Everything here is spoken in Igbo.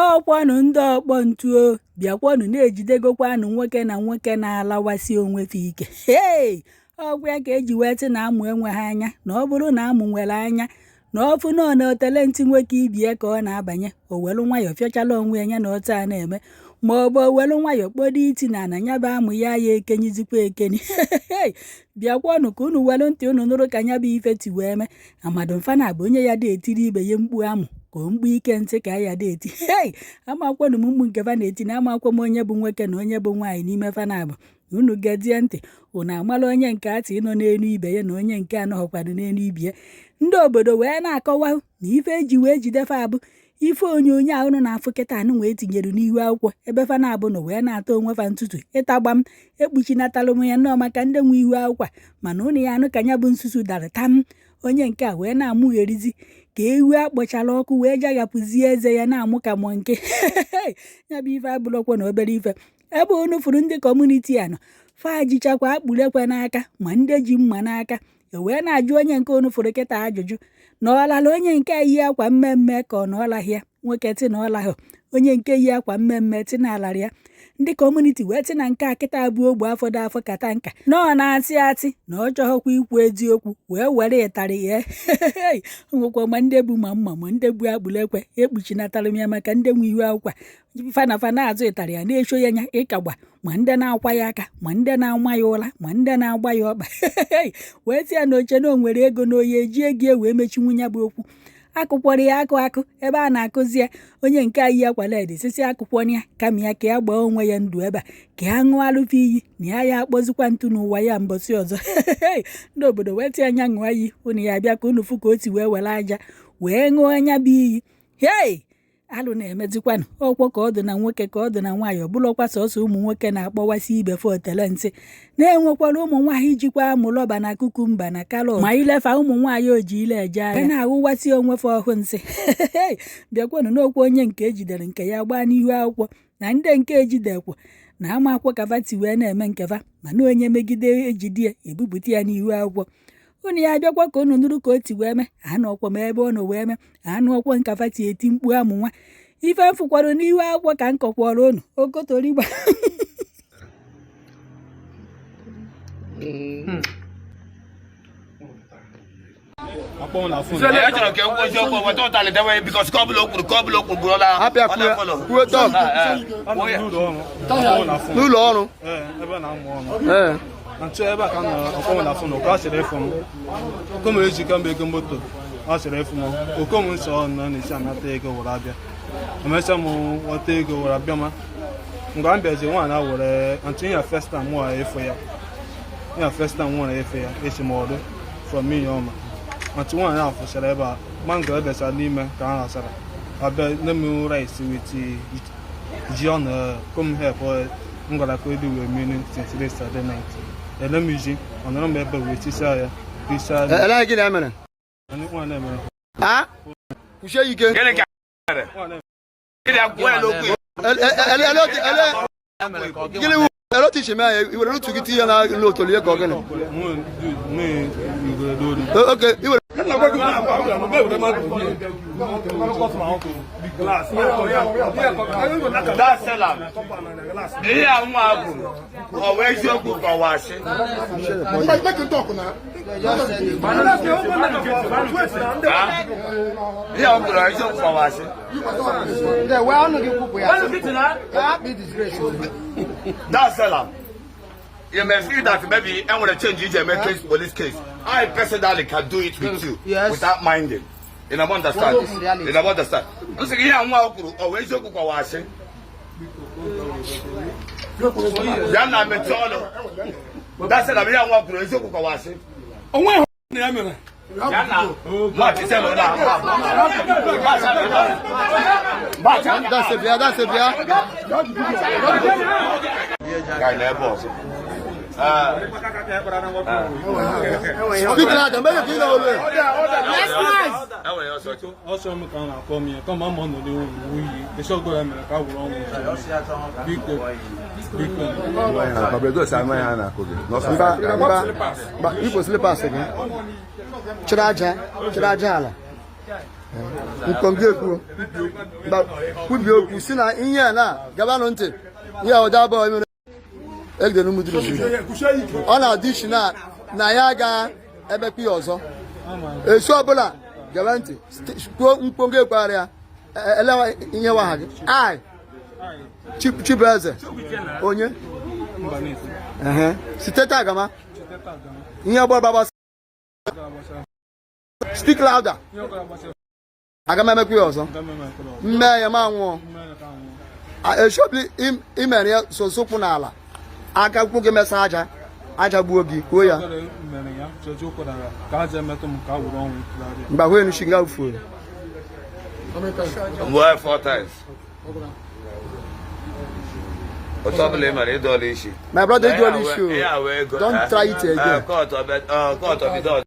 Ọkwanụ ndị ọkpọ ntu o, bịakwanụ na-ejidegokwanụ nwoke na nwoke na-alawasị onwe fa ike. Hei! Ọkwa ya ka eji wee sị na amụ enweghị anya, na ọ bụrụ na amụ nwere anya, na ọ fụ na ọ na otele ntị nwoke ibe ya ka ọ na-abanye, o welu nwayọọ fịọchala onwe ya ya na otu a na-eme, ma ọ bụ o welu nwayọọ kpodo iti na ana ya bụ amụ ya ya ekenyizikwa ekeni. Bịakwanụ ka unu welu ntị unu nụrụ ka ya bụ ife ti wee mee. Amadụ mfana bụ onye ya dị etiri ibe ya mkpu amụ ka mkpu ike ntị ka ya dị eti. Hei! Amakwanụ m mkpu nke fa na-eti na amakwa m onye bụ nwoke na onye bụ nwaanyị n'ime fa na-abụ. Unu gedie ntị, unu amala onye nke atị nọ n'elu ibe ya na onye nke anọghọkwanụ n'elu ibe ya. Ndị obodo wee na-akọwa na ife eji wee jide fa abụ ife onyonyo a unu na-afụ kịta anụ wee tinyere n'ihu akwụkwọ ebe fa na-abụ nọ wee na-ata onwe fa ntụtụ ịtagba m ekpuchinatalụ m ya nnọọ maka ndị nwe ihu akwụkwọ a, mana unu ya anụ ka ya bụ nsusu dara tam. Onye nke a wee na-amụgherizi ka ewu akpọchara ọkụ wee jaghapụzie eze ya na-amụ ka monkey. Ya bụ ife abụrụkwa na obere ife. Ebe unu fụrụ ndị community a nọ fa jichakwa akpụrekwe n'aka ma ndị ji mma n'aka, e wee na-ajụ onye nke unu fụrụ kịta ajụjụ na ọ lara onye nke yi akwa mmemme ka ọ na ọ laghị ya. Nwoke tị na ọ lahụ, onye nke yi akwa mmemme tị na alara ya. Ndị community wee tị na nke a kịta bụ ogbe afọ dị afọ kata nka na ọ na-atị atị na ọ chọghọkwa ikwu eziokwu wee were ịtarị ya. Nwekwa ma ndị bụ ma mma ma ndị bụ akpụlekwe ekpuchinatara m ya maka ndị nwe ihu akwụkwọ fana fana azụ ịtarị ya na-echo ya anya ịkagba ma ndị na-akwa ya aka ma ndị na-ama ya ụra ma ndị na-agba ya ọkpa. Wee sị ya na oche na o nwere ego na oyi eji ego ya wee mechinwu ya bụ okwu. Akụkwọrọ ya akụ akụ ebe a na-akụzi ya onye nke a yi akwa red sisi akụkwọrọ ya kama ya ka ya gbaa onwe ya ndụ ebe a ka ya ṅụọ alụfe iyi na ya ya akpọzikwa ntụ n'ụwa ya mbọsị ọzọ. Ndị obodo wee tị anya ṅụọ iyi unu ya bịa ka unu fụ ka o si wee were aja wee ṅụọ anya bụ iyi. Hei! Alụ na-emezikwanụ ọkwọ ka ọ dị na nwoke ka ọ dị na nwaanyị, ọ bụrụkwa sọsọ ụmụ nwoke na-akpọwasị ibe fa otele ntị. Na-enwekwara ụmụ nwaanyị jikwa amụ rọba na cucumber na carrot ma ilefa ụmụ nwaanyị oji ile eje ahịa na-aghụwasị onwe fa ọhụ nsị. Bịakwanụ n'okwu onye nke ejidere nke ya gbaa n'ihu akwụkwọ na ndị nke ejidekwa na ama akwụkwọ ka fa ti wee na-eme nke fa, mana onye megide ejide ya ebupụta ya n'ihu akwụkwọ. Unu ya abịakwa ka unu nụrụ ka o ti wee mee. Anụ ọkwa m ebe ọ nọ wee mee, anụ ọkwa nka fa ti eti mkpu amụ nwa. Ife m fụkwara n'ihu akwụkwọ ka m kọkwara unu okotorigba. N'ụlọ ọrụ nche ebe a ka m nọrọ ọkpọ m na phone ka ọ sịrị ịfụ m okom ejikọ m ego moto ọ sịrị ịfụ m okom nsọ ọ nọ na-esi anata ego were abịa emesịa m nweta ego were abịa ma mgbe m bịazi nwaanyị a were ntụ ya first time mụ ịfụ ya ya first time nwere efe ya esi m ọdụ from Minioma ntụ nwaanyị ahụ fụsara ebe a mango ebesara n'ime ka ha rasara abịa nne m rice with ji ọ na kom help m gwara ka edu wee mmiri since yesterday night ele m ji ọ nọrọ m ebe wee tisa ya tisa ya Ele gịnị ya mere? nwaanyị emere A? Kwuchie ike. Gịnị ka mere? Ele ele ele gịnị wụ ele otu isi mee ya i were otu gị tinye na n'otolu ya ka ọ gịnị? Oke i were Ihe a nwa kwuru ọ wụ eziokwu ka ọ wụ asị? Ihe ọ kwuru eziokwu ka ọ wụ asị? That's Salam. You may feel that maybe I want to change it, make case, police case. I personally can do it with you without minding. You don't understand. You don't understand. M sị gị ihe a nwa kwuru ọ wụ eziokwu ka ọ wụ asị? Ya na mechie ọnụ. That's Salam, ihe a nwa kwuru eziokwu ka ọ wụ asị? Onwe ya mere Ya na March sị na ụlọ ahụ. That's it, bịa, that's it, bịa. Gaa n'ebe ọzọ. Speak louder, make it clear. Ọsọ m ka a na-akpọ m ya kama ama nọ n'ihu wuyi esi ọgọ ya mere ka a gwụrụ ọnwụ biko biko. Mba, mba, mba, yipụ slippers gị. Chịrị aja, chịrị aja ala. Nkọngị ekwuo. Mba, kwubie okwu si na ihe a na gabanụ ntị ihe a ụda abụọ mere egidere ụmụdịrị. Ọ na-adị iche na ya agaghị emekwa ya ọzọ esu ọbụla. Gaba ntị, kwuo mkpongo ekwegharị ya. Elewa ihe waha gị ai. Chibueze onye Mbanese. Ehe. Site taa gama Site taa gama. ihe ọbụla gbasara Ga-agbasa. Speak louder. Ihe ọbụla gbasara. Aga m emekwa ya ọzọ. Aga m emekwa ya ọzọ. Mmee ya ma nwụọ. Mmee ya ka nwụọ. Eshobili imere ya soso kwụ n'ala aka kwụ gị mesa aja aja gbuo gị, kwuo ya. Ebere mere ya chọọchị ụkwara ka aja emetụ m ka a wụrụ ọnwụ larịa. Mgbe ahụ enuchi nga ufuo. Mgbe four times. Otu ọbụla ị mere ịdọọla isi. My brother, ịdọọla isi o. Ihe a wee ego. Don't try it again. Court of